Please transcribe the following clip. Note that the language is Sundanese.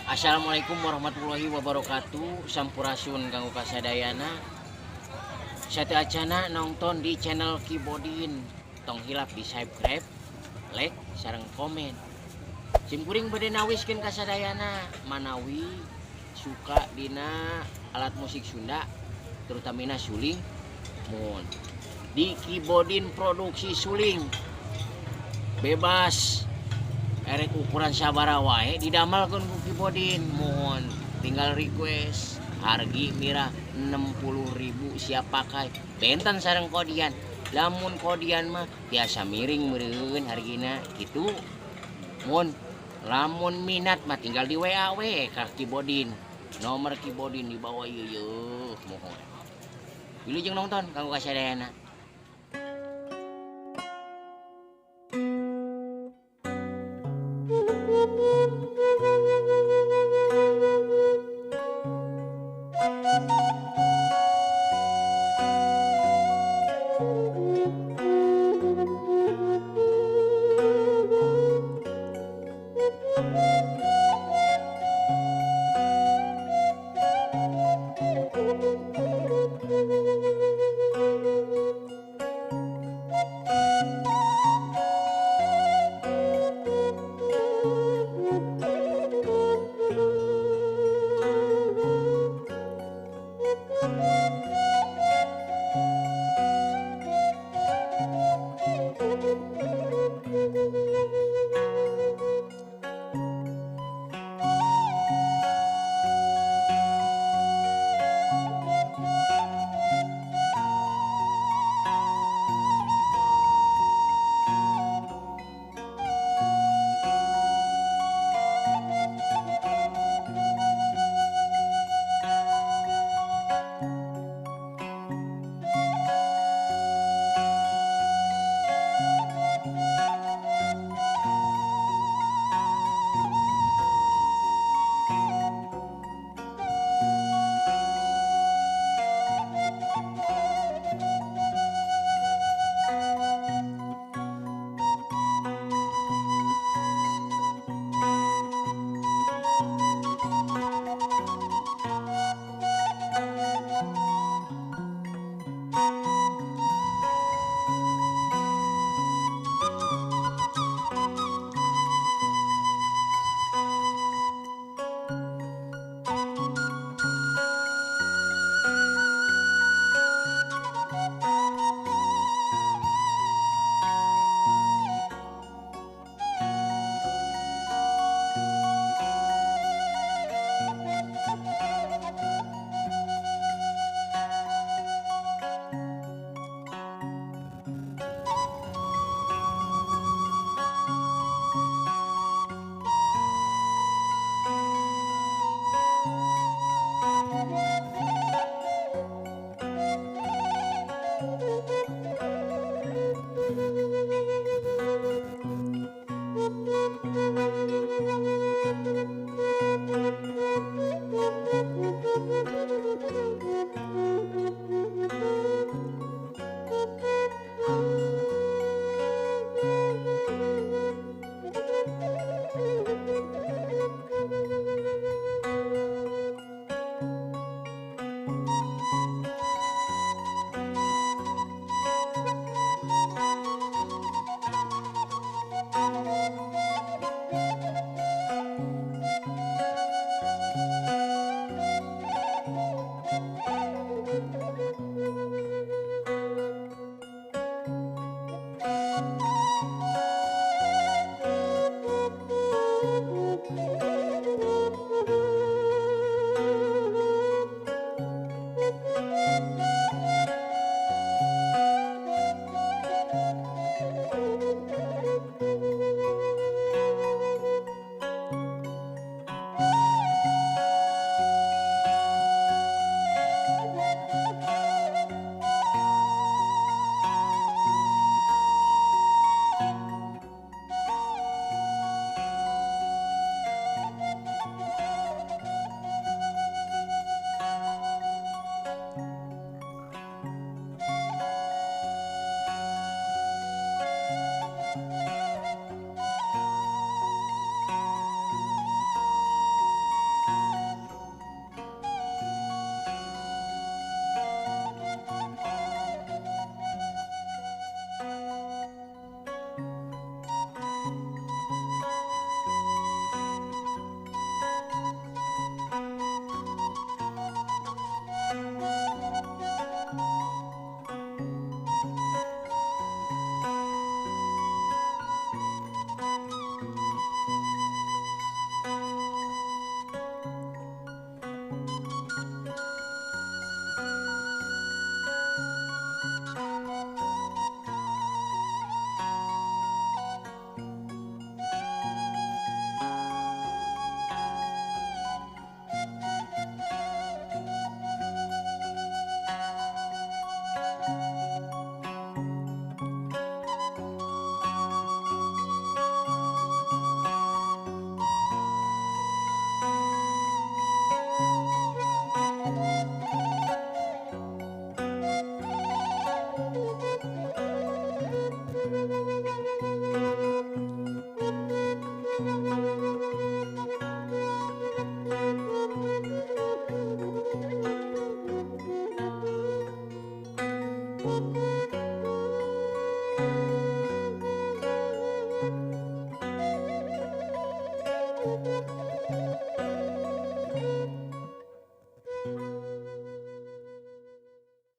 Assalamualaikum warahmatullahi wabarakatuh. Sampurasun kanggo kasadayana. Sateuacana nonton di channel Kibodin. Tong hilap di subscribe, like, sareng komen. Simkuring bade nawiskeun kasadayana manawi suka dina alat musik Sunda, terutamina suling. Mun di Kibodin produksi suling bebas erek ukuran sabaraha wae didamelkeun ku Kibodin. Mohon tinggal request, hargi mirah 60.000 siap pakai, benten sareng kodian. Lamun kodian mah biasa miring meureun hargina gitu. Mun lamun minat mah tinggal di WA we ka Kibodin, nomor Kibodin di bawah ieu yeuh. Mohon wilujeng nonton kanggo kasadayana.